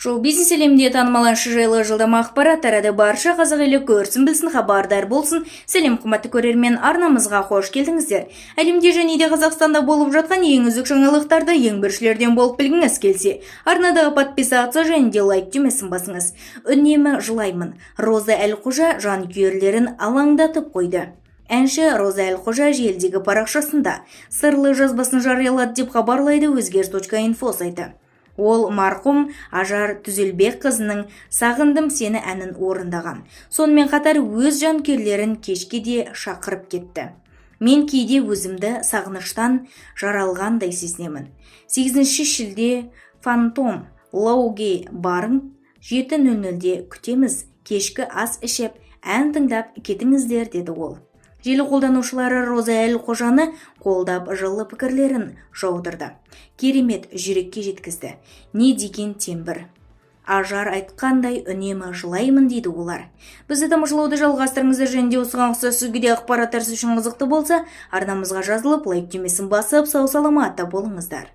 Шоу-бизнес әлемінде танымал әнші жайлы жылдам ақпарат тарады. Барша қазақ елі көрсін, білсін, хабардар болсын. Сәлем, қымбатты көрермен! Арнамызға қош келдіңіздер! Әлемде және де Қазақстанда болып жатқан ең үздік жаңалықтарды ең біріншілерден болып білгіңіз келсе, арнадағы подписаться және де лайк түймесін басыңыз. Үнемі жылаймын. Роза Әлқожа жанкүйерлерін алаңдатып қойды. Әнші Роза Әлқожа желідегі парақшасында сырлы жазбасын жариялады, деп хабарлайды өзгеріс.инфо сайты. Ол марқұм Ажар Түзелбекқызының «Сағындым сені» әнін орындаған. Сонымен қатар өз жанкүйерлерін кешке де шақырып кетті. «Мен кейде өзімді сағыныштан жаралғандай сезінемін. 8 шілде Фантом Лоуге барың, 7:00-де күтеміз. Кешкі ас ішіп, ән тыңдап кетіңіздер», – деді ол. Желі қолданушылары Роза Әлқожаны қолдап, жылы пікірлерін жаудырды. «Керемет, жүрекке жеткізді. Не деген тембр! Ажар айтқандай, үнемі жылаймын», – дейді олар. Бізді тамашалауды жалғастырыңыздар және де осыған ұқсас өзге де ақпараттар сіз үшін қызықты болса, арнамызға жазылып, лайк түймесін басып, сау саламатта болыңыздар.